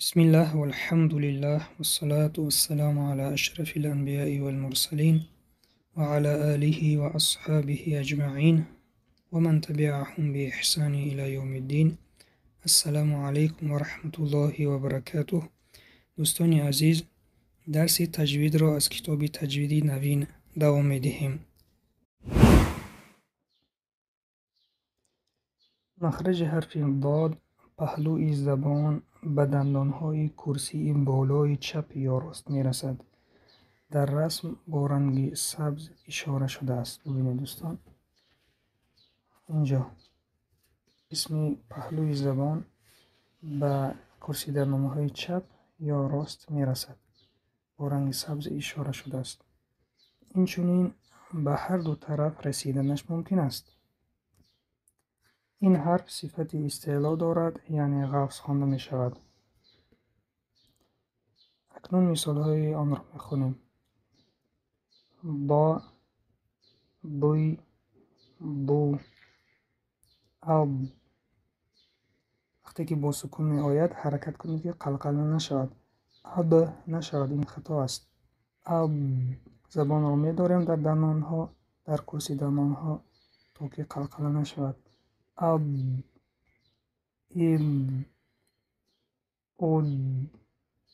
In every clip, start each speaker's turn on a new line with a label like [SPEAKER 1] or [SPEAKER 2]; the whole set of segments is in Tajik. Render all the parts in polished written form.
[SPEAKER 1] Бисмиллаҳ валҳамдулиллаҳ вассалату вассаламу ала ашрафил анбияи вал мурсалин ва ала алиҳи ва асҳобиҳи аҷмаин ва ман табиаҳум бииҳсани ила явмиддин. Ассаламу алайкум ва раҳматуллоҳи ва баракатуҳ. Дӯстони азиз, дарси таҷвидро аз китоби Таҷвиди навин давом медиҳем. Махраҷи ҳарфи дод паҳлӯи забон ба дандонҳои курсии болои чап ё рост мерасад. Дар расм бо ранги сабз ишора шудааст. Бубинед, дӯстон, инҷо қисми паҳлӯи забон ба курсии дандонҳои чап ё рост мерасад. Бо ранги сабз ишора шудааст. Инчунин ба ҳар ду тараф расиданаш мумкин аст. Ин ҳарф сифати истеъло дорад, яъне ғафз хонда мешавад. Акнун мисолҳои онро мехонем. До, дуй, ду, аб. Вақте ки бо сукун меояд, ҳаракат кунед, ки қалқала нашавад. Аб нашавад, ин хато аст. Аб. Забонро медорем дар дандонҳо, дар курси дандонҳо, то ки қалқала нашавад. Аб, иб, уд.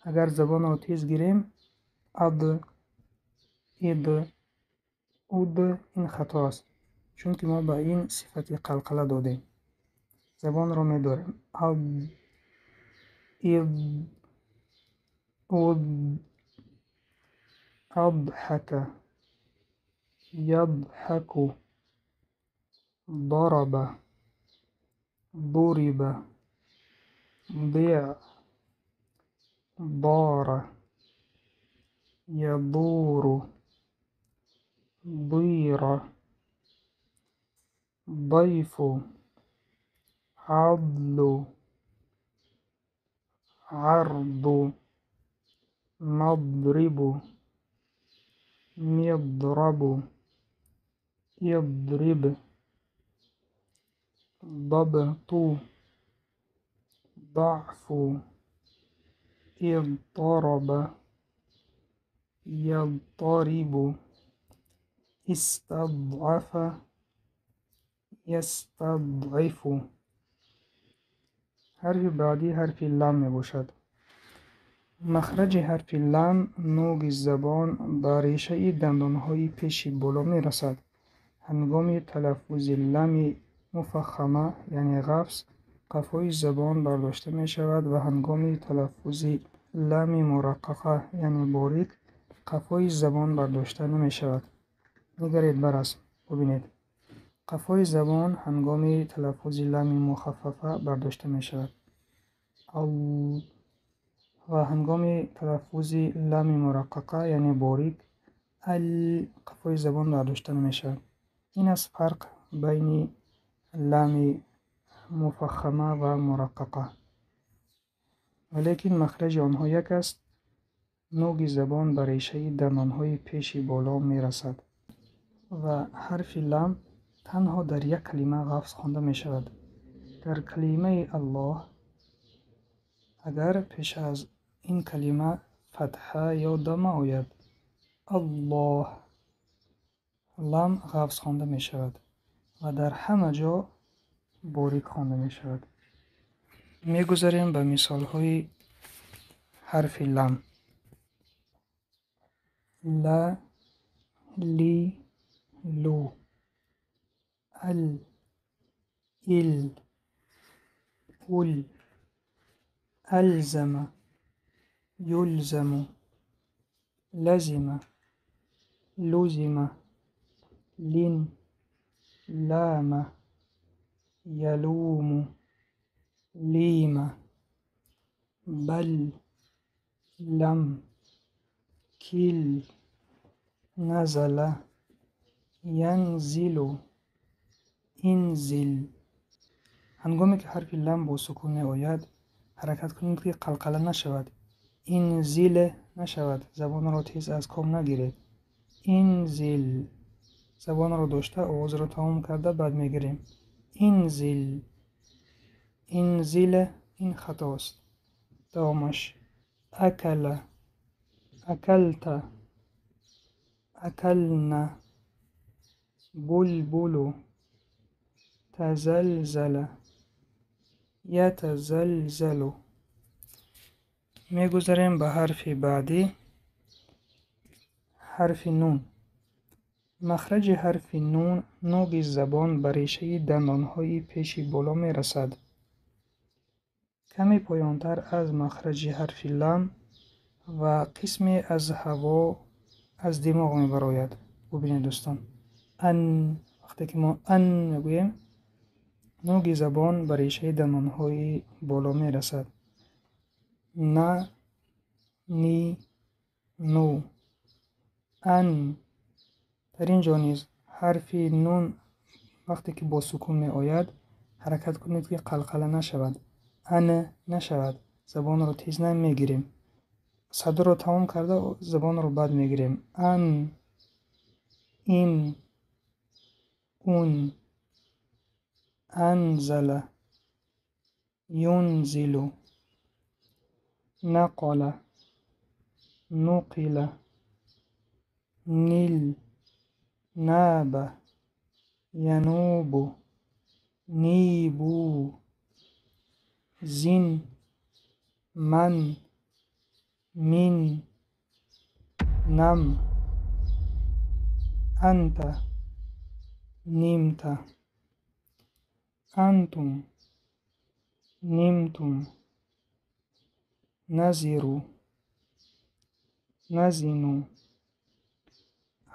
[SPEAKER 1] Агар забонро тез гирем, ад, ид, уд, ин хато аст, чунки мо ба ин сифати қалқала додем. Забонро медорем. Аб, иб, уд. Адҳака, ядҳаку, дараба, дуриба, диъ, дора, ядуру, дира, дайфу, адлу, арду, надрибу, мидрабу, идриб, дабту, даъфу, изтараба, ядтарибу, истадъафа, ястадъифу. Ҳарфи баъдӣ ҳарфи лам мебошад. Махраҷи ҳарфи лам нӯги забон ба решаи дандонҳои пеши боло мерасад. Ҳангоми талаффузи лами муфаххама, яъне ғафз, қафои забон бардошта мешавад ва ҳангоми талаффузи лами мураққақа, яъне борик, қафои забон бардошта намешавад. Нигаред ба расм, бубинед. Қафои забон ҳангоми талаффузи лами мухаффафа бардошта мешавад. Ал ва ҳангоми талаффузи лами мураққақа, яъне борик, ал қафои забон бардошта намешавад. Ин аст фарқ байни лами муфаххама ва мураққақа. Валекин махраҷи онҳо як аст. Нӯги забон ба решаи дандонҳои пеши боло мерасад ва ҳарфи лам танҳо дар як калима ғафз хонда мешавад. Дар калимаи Аллоҳ агар пеш аз ин калима фатҳа ё дама ояд, Аллоҳ, лам ғафз хонда мешавад ва дар ҳама ҷо борик хонда мешавад. Мегузарем ба мисолҳои ҳарфи лам. Ла, ли, лу, ал, ил, ул, алзама, юлзаму, лазима, лузима, лин, лама, ялуму, лима, бал, лам, кил, назала, янзилу, инзил. Ҳангоме ки ҳарфи лам бо сукун меояд, ҳаракат кунед, ки қалқала нашавад. Инзил нашавад, забонро тез аз ком нагиред. Инзил. Забонро дошта, овозро тамом карда, баъд мегирем. Инзил. Инзил, ин хатост. Давомаш: акала, акалта, акална, булбулу, тазалзала, ятазалзалу. Мегузарем ба ҳарфи баъдӣ, ҳарфи нун. Махраҷи ҳарфи нун нуги забон ба решаи дандонҳои пеши боло мерасад. Каме поёнтар аз махраҷи ҳарфи лам ва қисме аз ҳаво аз димоғ мебарояд. Бубинед, дӯстон, ан, вақте ки мо ан мегӯем, нуги забон ба решаи дандонҳои боло мерасад. На, ни, ну, ан. Дар ин ҷо низ ҳарфи нун вақте ки бо сукун меояд, ҳаракат кунед, ки қалқала нашавад, ан нашавад. Забонро тез намегирем, садоро тамом карда, забонро бад мегирем. Ан, ин, ун, анзала, юнзилу, нақала, нуқила, нил, наба, янубу, нибу, зин, ман, мин, нам, анта, нимта, антум, нимтум, назиру, назину,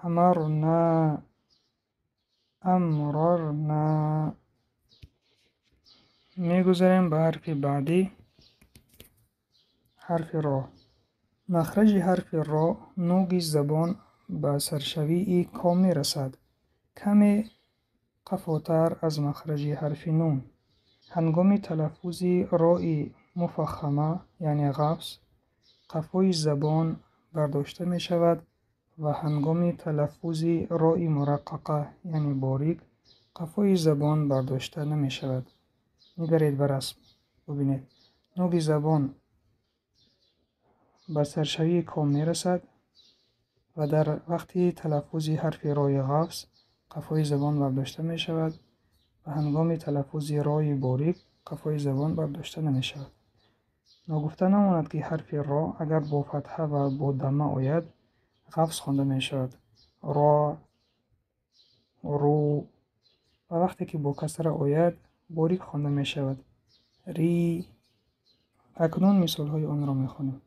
[SPEAKER 1] амарна, амрарна. Мегузарем ба ҳарфи баъдӣ, ҳарфи ро. Махраҷи ҳарфи ро нуги забон ба саршавии ко мерасад, каме қафотар аз махраҷи ҳарфи нун. Ҳангоми талаффузи рои муфаххама, яъне ғафз, қафои забон бардошта мешавад ва ҳангоми талаффузи рои мураққақа, яъне борик, қафои забон бардошта намешавад. Нигаред ба расм, бубинед, нуги забон ба саршавии ко мерасад ва дар вақти талаффузи ҳарфи рои ғафз қафои забон бардошта мешавад ва ҳангоми талаффузи рои борик қафои забон бардошта намешавад. Ногуфта намонад, ки ҳарфи ро агар бо фатҳа ва бо дамма ояд, ғафз хонда мешавад: ро, ру, ва вақте ки бо касра ояд, борик хонда мешавад: ри. Акнун мисолҳои онро мехонем.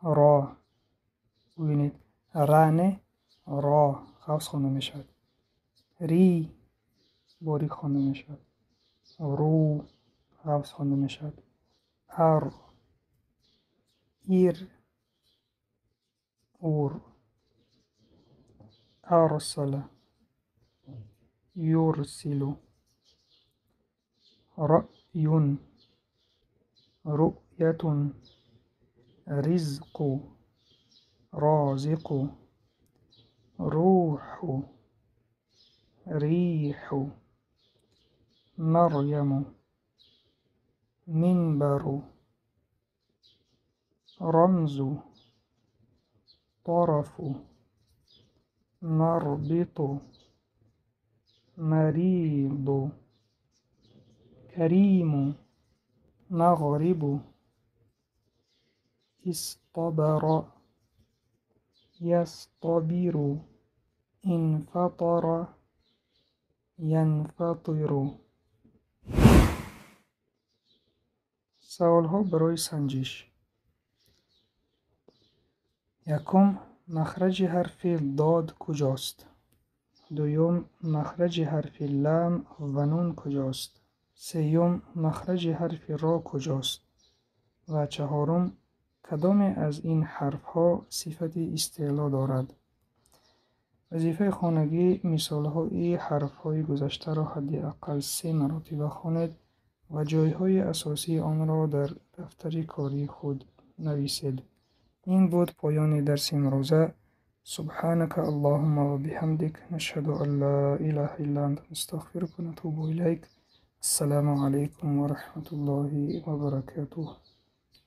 [SPEAKER 1] Ро, бубинед, ра не, ро ғафз хонда мешавад, ри борик хонда мешавад, ру ғафз хонда мешавад, ар, ир, ур, арсала, юрсилу, раъюн, руъятун, ризқу, розиқу, рӯҳу, риҳу, марьяму, минбару, рамзу, тарафу, марбиту, мариду, кариму, мағрибу, истабара, ястабиру, инфатара, янфатиру. Саволҳо барои санҷиш. Якум: махраҷи ҳарфи дод куҷост? Дуюм: махраҷи ҳарфи лам ва нун куҷост? Сеюм: махраҷи ҳарфи ро куҷост? Ва чаҳорум: кадоме аз ин ҳарфҳо сифати истеъло дорад? Вазифаи хонагӣ: мисолҳои ҳарфҳои гузаштаро ҳадди аққал се маротиба хонед ва ҷойҳои асосии онро дар дафтари кории худ нависед. Ин буд поёни дарси имрӯза. Субҳанака Аллоҳумма ва биҳамдик, нашҳаду ан ла илаҳа илла анта, настағфирука ва натубу илайк. Ассалому алайкум ва раҳматуллоҳи ва баракатуҳ.